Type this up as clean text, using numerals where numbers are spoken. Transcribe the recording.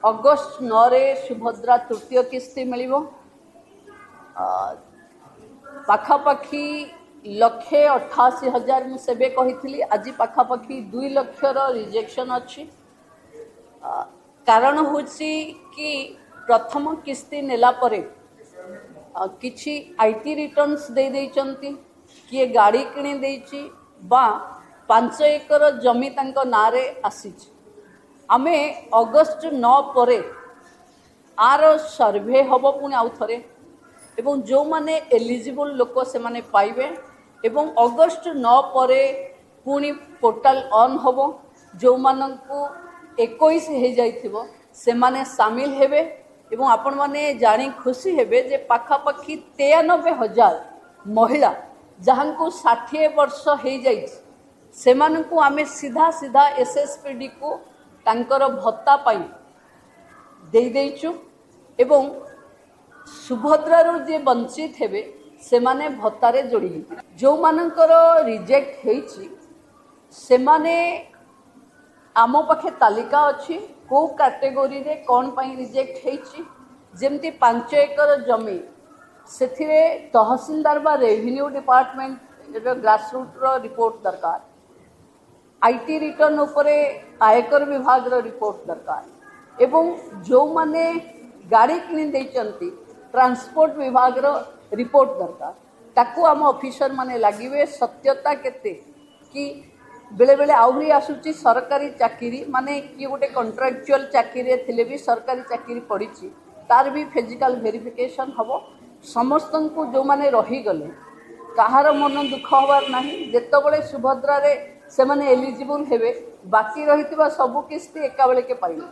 August 9ରେ Subhadra ତୃତୀୟ କିସ୍ତି ମିଳିବ। ପାଖାପାଖି 1,88,000 ମୁଁ ସେବେ କହିଥିଲି, ଆଜି ପାଖାପାଖି 2 ଲକ୍ଷର ରିଜେକ୍ସନ୍ ଅଛି। କାରଣ ହେଉଛି କି ପ୍ରଥମ କିସ୍ତି ନେଲା ପରେ କିଛି I T returns ଦେଇଦେଇଛନ୍ତି, କିଏ ଗାଡ଼ି କିଣି ଦେଇଛି ବା 5 ଏକର ଜମି ତାଙ୍କ ନାଁରେ ଆସିଛି। ଆମେ ଅଗଷ୍ଟ 9 ପରେ ଆର ସର୍ଭେ ହେବ ପୁଣି ଆଉ ଥରେ, ଏବଂ ଯେଉଁମାନେ ଏଲିଜିବୁଲ୍ ଲୋକ ସେମାନେ ପାଇବେ। ଏବଂ ଅଗଷ୍ଟ 9 ପରେ ପୁଣି ପୋର୍ଟାଲ ଅନ୍ ହେବ, ଯେଉଁମାନଙ୍କୁ 21 ହେଇଯାଇଥିବ ସେମାନେ ସାମିଲ ହେବେ। ଏବଂ ଆପଣମାନେ ଜାଣି ଖୁସି ହେବେ ଯେ ପାଖାପାଖି 93,000 ମହିଳା ଯାହାଙ୍କୁ 60 ବର୍ଷ ହେଇଯାଇଛି, ସେମାନଙ୍କୁ ଆମେ ସିଧା ସିଧା ଏସ୍ ଏସ୍ ପି ଡିକୁ ତାଙ୍କର ଭତ୍ତା ପାଇଁ ଦେଇଦେଇଛୁ। ଏବଂ ସୁଭଦ୍ରାରୁ ଯିଏ ବଞ୍ଚିତ ହେବେ ସେମାନେ ଭତ୍ତାରେ ଯୋଡ଼ି ହେଇଯିବେ। ଯେଉଁମାନଙ୍କର ରିଜେକ୍ଟ ହେଇଛି ସେମାନେ ଆମ ପାଖେ ତାଲିକା ଅଛି କେଉଁ କାଟେଗୋରୀରେ କ'ଣ ପାଇଁ ରିଜେକ୍ଟ ହେଇଛି। ଯେମିତି 5 ଏକର ଜମି, ସେଥିରେ ତହସିଲଦାର ବା ରେଭିନ୍ୟୁ ଡିପାର୍ଟମେଣ୍ଟର ଗ୍ରାସରୁଟ୍ର ରିପୋର୍ଟ ଦରକାର, I T return ଉପରେ ଆୟକର ବିଭାଗର ରିପୋର୍ଟ ଦରକାର, ଏବଂ ଯେଉଁମାନେ ଗାଡ଼ି କିଣି ଦେଇଛନ୍ତି ଟ୍ରାନ୍ସପୋର୍ଟ ବିଭାଗର ରିପୋର୍ଟ ଦରକାର। ତାକୁ ଆମ ଅଫିସର ମାନେ ଲାଗିବେ ସତ୍ୟତା କେତେ କି। ବେଳେବେଳେ ଆହୁରି ଆସୁଛି ସରକାରୀ ଚାକିରି, ମାନେ କିଏ ଗୋଟେ କଣ୍ଟ୍ରାକ୍ଚୁଆଲ ଚାକିରିରେ ଥିଲେ ବି ସରକାରୀ ଚାକିରି ପଡ଼ିଛି, ତାର ବି ଫିଜିକାଲ ଭେରିଫିକେସନ୍ ହେବ। ସମସ୍ତଙ୍କୁ ଯେଉଁମାନେ ରହିଗଲେ କାହାର ମନ ଦୁଃଖ ହେବାର ନାହିଁ। ଯେତେବେଳେ ସୁଭଦ୍ରାରେ ସେମାନେ ଏଲିଜିବୁଲ୍ ହେବେ, ବାକି ରହିଥିବା ସବୁ କିସ୍ତି ଏକାବେଳକେ ପାଇବେ।